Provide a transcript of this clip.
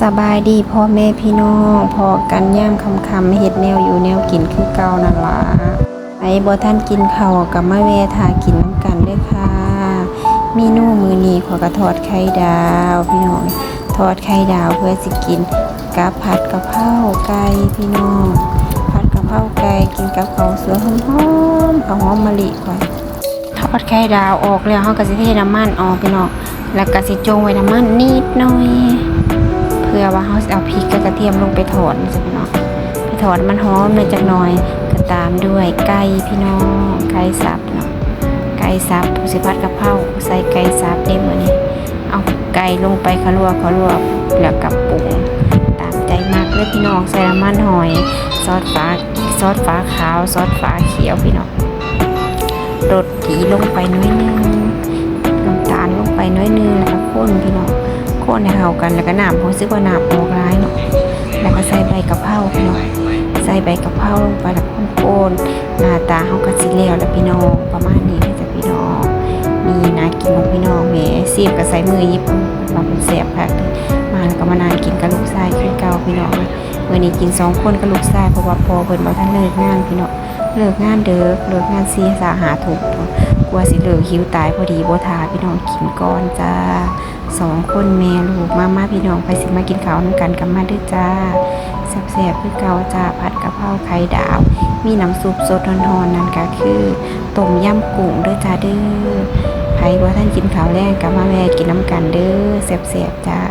ສະບາຍດີພໍ່ແມ່ພີ່ນ້ອງ ພໍ້ກັນຍາມຄ່ຳໆ ເຮັດແນວຢູ່ແນວກິນຄືເກົ່ານັ້ນລະ. ໃຜບໍ່ທັນກິນເຂົ້າກໍມາແວ່ຖ້າກິນນຳກັນເດີ້ຄ່ະ. ເມນູມື້ນີ້ຂ້ອຍກໍທອດໄຂ່ດາວພີ່ນ້ອງ ທອດໄຂ່ດາວເພື່ອຊິກິນກັບຜັດກະເພົາໄກ່ພີ່ນ້ອງ ຜັດກະເພົາໄກ່ກິນກັບເຂົ້າສວຍຫອມໆ ເຂົ້າຫອມມະລິຂ້ອຍ. ທອດໄຂ່ດາວອອກແລ້ວ ເຮົາກໍຊິເທນ້ຳມັນອອກພີ່ນ້ອງ ແລ້ວກໍຊິຈົ່ງໄວ້ນ້ຳມັນນິດໜ້ອຍ ເພື່ອວ່າເຮົາຊິເອົາພິກກັບກະທຽມລົງໄປທອດນີ້ຈ້ະພີ່ນ້ອງ ໄປທອດໃຫ້ມັນຫອມໜ້ອຍຈັກໜ້ອຍ ກໍຕາມດ້ວຍໄກ່ພີ່ນ້ອງ ໄກ່ສັບເນາະ ໄກ່ສັບ ຊິຜັດກະເພົາ ໃສ່ໄກ່ສັບເດ້ມື້ນີ້. ເອົາໄກ່ລົງໄປຄະລົວຄະລົວ ແລ້ວກໍປຸງຕາມໃຈມັກເດີ້ພີ່ນ້ອງ ໃສ່ນ້ຳມັນຫອຍ ຊອດຝາ ຊອດຝາຂາວ ຊອດຝາຂຽວພີ່ນ້ອງ ລົດດີລົງໄປໜ້ອຍໜຶ່ງ ນ້ຳຕານລົງໄປໜ້ອຍໜຶ່ງ ແລ້ວກໍຄົນພີ່ນ້ອງ ຄົນໃຫ້ເຂົ້າກັນ ແລ້ວກໍນ້ຳ ຮູ້ສຶກວ່ານ້ຳອອກຫຼາຍເນາະ ແລ້ວກໍໃສ່ໃບກະເພົາພີ່ນ້ອງ ໃສ່ໃບກະເພົາລົງໄປ ແລ້ວຄົນໆ ໜ້າຕາເຮົາກໍຊິແລ້ວແລ້ວພີ່ນ້ອງ ປະມານນີ້ເດີ້ຈ້ະພີ່ນ້ອງ. ນີ້ໜ້າກິນເນາະພີ່ນ້ອງ ແມ່ຊີມກໍໃຊ້ມືຫຍິບ ວ່າມັນແຊບຄັກເດ້. ມາແລ້ວກໍມານັ່ງກິນກັບລູກຊາຍຄືເກົ່າພີ່ນ້ອງ ມື້ນີ້ກິນສອງຄົນກັບລູກຊາຍ ເພາະວ່າພໍ່ເພິ່ນບໍ່ທັນເລີກງານພີ່ນ້ອງ ເລີກງານເດິກ ເລີກງານສີ່ຫ້າ ຫ້າທຸ່ມ ກວ່າຊິເລີກ ຫິວຕາຍພໍດີ ບໍ່ຖ້າພີ່ນ້ອງ ກິນກ່ອນຈ້າ ສອງຄົນແມ່ລູກ. ມາໆ ພີ່ນ້ອງ ໃຜຊິມາກິນເຂົ້ານຳກັນກໍມາເດີ້ຈ້າ ແຊບໆ ຄືເກົ່າຈ້າ ຜັດກະເພົາໄຂ່ດາວ ມີນ້ຳຊຸບສົດຮ້ອນໆ ນັ້ນກໍຄືຕົ້ມຍຳກຸ້ງເດີ້ຈ້າເດີ້. ໃຜບໍ່ທັນກິນເຂົ້າແລງກໍມາແວ່ກິນນຳກັນເດີ້ ແຊບໆ ຈ້າ.